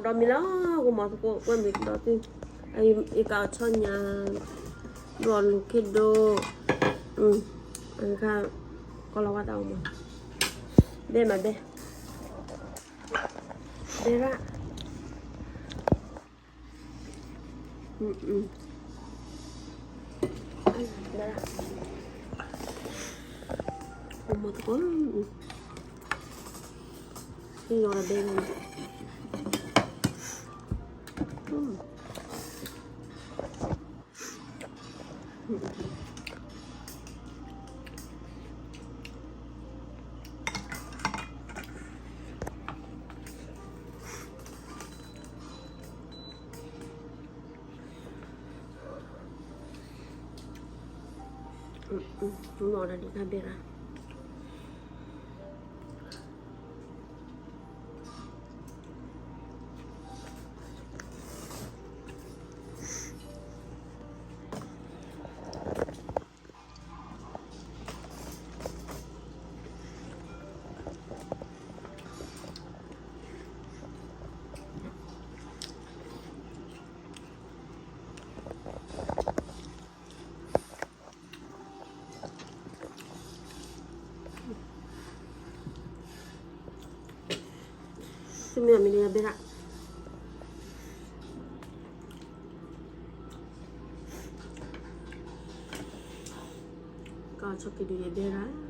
ဒီးမံၤလီၤ ကမီၤသကိး ကွဲမုာ်ကဒီးသု, ယကအိးထီၣ်ညၣ်, ဒိးလူၤခ့ဒိၣ်, အခါ ကီလီၤဝါတၢ်အိၣ်မး, ဘဲမးဘဲ, ဘဲရၣ်, ဘဲရၣ်, ကမီၤသကိး, ယီၤဒီးဘဲမး, မီၤဒီးဒ်ခါဘဲရၣ်. သုမ့ၢ်အီၣ်မ့ၤန့ၣ် ယဘဲဒၣ်, ကဆီၣ်က့ၤဒုးယဘဲဒၣ်.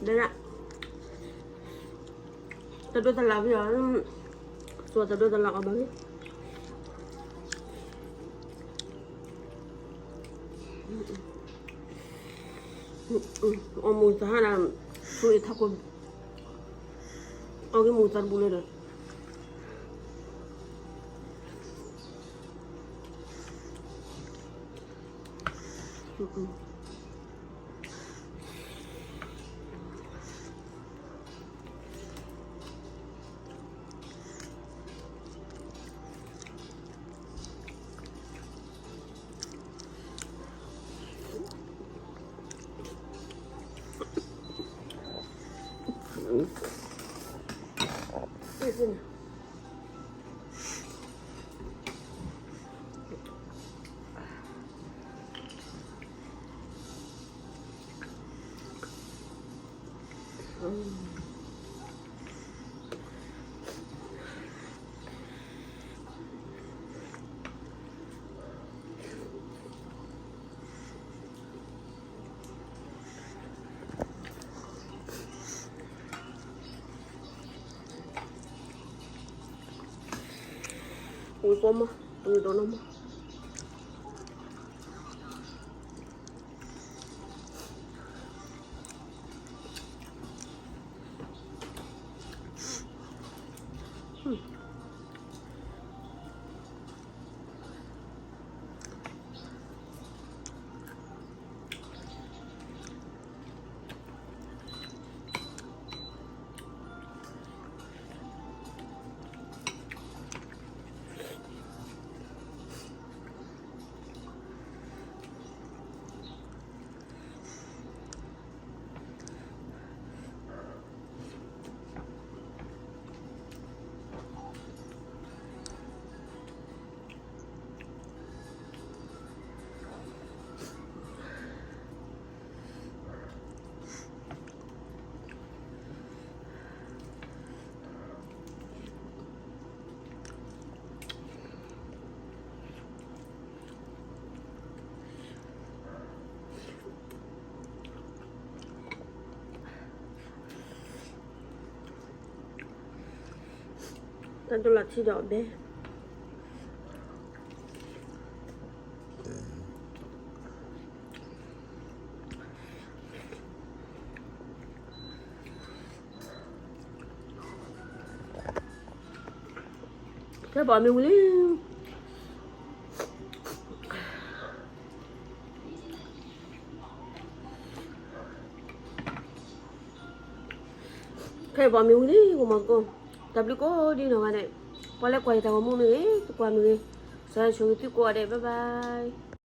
ဒဲဒၣ်, တဒိတလးဝံၤအီၤ, သူတဒိတလးအီၤဘၣ်ဝံၤ, အီၣ်မူၤသးဟါဒၣ်, ဆူအံၤထးခိၣ်, အီၣ်က့ၤမူၤသးတဘူလၢဒီး ပူၤသိမး, ပူၤဒိၣ်နီၢ်မး. တၢ်ဒိၣ်လၢထံဒီးအဘဲ ကဲပှၤမ့ၢ်ဝံၤလံ. ပှၤမ့ၢ်ဝံၤလံ ဂီၤမီၤသကိး, တၢ်ဘျုးကိးဒ်နီၢ်ဂၤဒဲး, ပှၤလၢကွၢ်ယတၢ်ဂီၤမူမ့ၢ်ဂ့ၤ တကွၢ်မ့ၢ်ဂ့ၤ, စံးဆၢက့ၤသုကိးဂၤဒဲး bye bye.